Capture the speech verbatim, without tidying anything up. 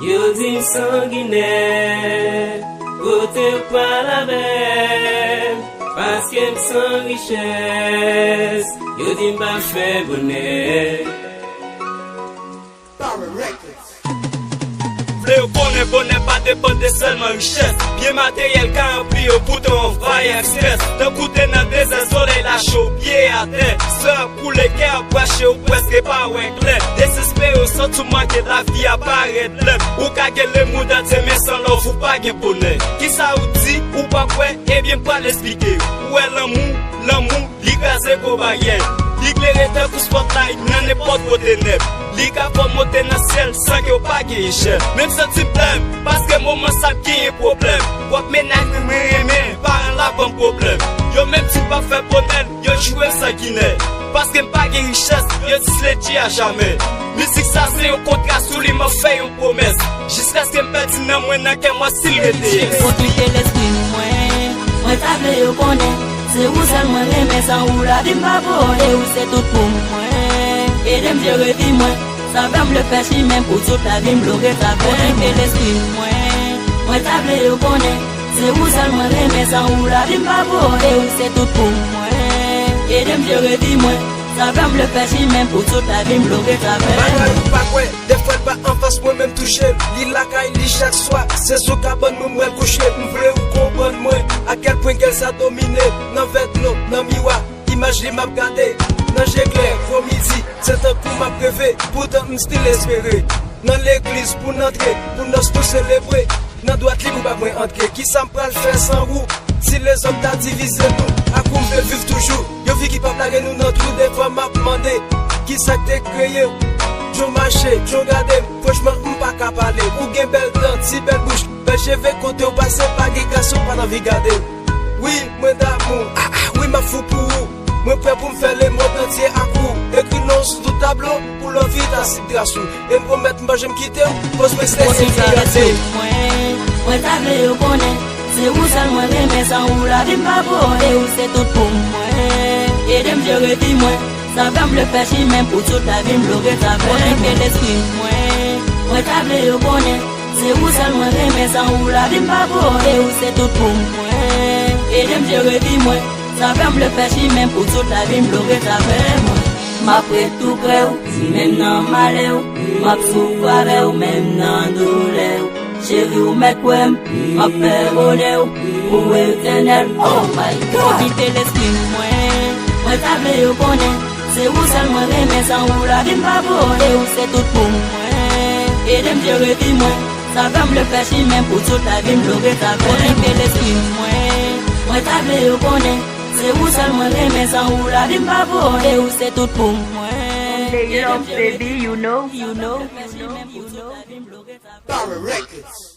Yo di m sanginè, kote w pral avè m, paske m san richès, yo di m pa fè bonè. Vle yo konnen bonè pa depann de sèlman richès. Byen materyèl ka ranpli yo, poutan w anvayi ak estrès. Tankou te nan dezè, solèy la cho, pye atè. San ap koule, kè ap krache, ou prèske pa wè klè. Dezespere, w santi w manke, lavi a parèt blèd. Ou ka gen lemonn antye, men san love ou pa gen bonè. Kisa ou di, ou pa kwè? Ebyen, m pral esplike. Ou wè lanmou, lanmou, li kraze gwo baryè. Li klere tankou spotlight nan nenpòt kote nèt. Li ka fè w monte nan syèl san ke w pa gen echèl. Men m santi m blèm, paske moman sa ap genyen pwoblèm. W ap mennen ak moun mwen renmen, paran l ap ban m pwoblèm. Yo menm di m p ap fè bonè, yo joure m sanginè. Paske m pa gen richès, yo di se ledi a jamè. Mizik sa se yon kontra, sou li m ap fè yon pwomès. Jiskaske m pèdi nanm mwen nan kè mwen si l rete yès. Kontrite lespri mwen, mwen ta vle yo konnen. Se ou sèl mwen renmen, san ou lavi m pa vo, e ou se tout pou mwen. Ede m jere vi mwen, sa fè m vle fè chimen pou tout lavi m vle w ret avè m. Kontrite lespri mwen, mwen ta vle yo konnen. Se ou sèl mwen renmen, san ou lavi m pa vo, e ou se tout pou mwen. Ede m jere vi mwen, sa fè m vle fè chimen pou tout lavi m vle w ret avè m. Bagay ou pa kwè, dèfwa l pa anfas mwen menm touche m. Li lakay li chak swa, se sou kabann mwen m wè l kouche. M vle ou konprann mwen, akèl pwen gèl sa domine. Nan vè dlo, nan miwa, imaj li m ap gade. Nan je klè, gwo midi, se tankou m ap reve. Poutan m still espere. Nan legliz pou n antre, pou nòs nou selebre. Nan dwat li pou pa mwen antre. Kisa m pral fè san ou? Si lezòm ta divize nou, ak ou m vle viv toujou. Yon vi ki p ap lage nou nan twou, dèfwa m ap mande, kisa k te kreye w? Jan w mache, jan w gade m, franchman, m pa ka pale. Ou gen bèl dan, ti bèl bouch, bèl cheve, kote w pase, pa gen gason pa t anvi gade w. Wi, mwen damou, ah, ah, wi, m ap fou pou ou. Mwen prè pou m fè lemond antye ak ou. Ekri non w sou tout tablo, pou lòvi ta sip tras ou. E m pwomèt m pa janm kite w, poz mwen se sipiyase w. Mwen, mwen ta vle yo konnen, se ou sèl mwen renmen, san ou lavi m pa vo, e ou se tout pou mwen. Ede m jere vi mwen, sa fè m vle fè chimen pou tout lavi m vle w ret avè m. Kontrite lespri mwen, mwen ta vle yo konnen, se ou sèl mwen renmen, san ou lavi m pa vo, e ou se tout pou mwen. Ede m jere vi mwen, sa fè m vle fè chimen pou tout lavi m vle w ret avè mwen. M ap ret tou prè w, menm nan malè w. M ap soufri avè w, menm nan doulè w. Cheri, ou mèt kwè m, m ap fè bonè w pou etènèl. Oh my God! Kontrite lespri mwen, mwen ta vle yo konnen, se ou sèl mwen renmen, san ou lavi m pa vo, e ou se tout pou mwen. Ede m jere vi mwen, sa fè m vle fè chimen pou tout lavi m vle w ret avè m. Kontrite lespri mwen, mwen ta vle yo konnen, se ou sèl mwen renmen, san ou lavi m pa vo, e ou se tout pou mwen. They love, baby, you know. You know. Power Records.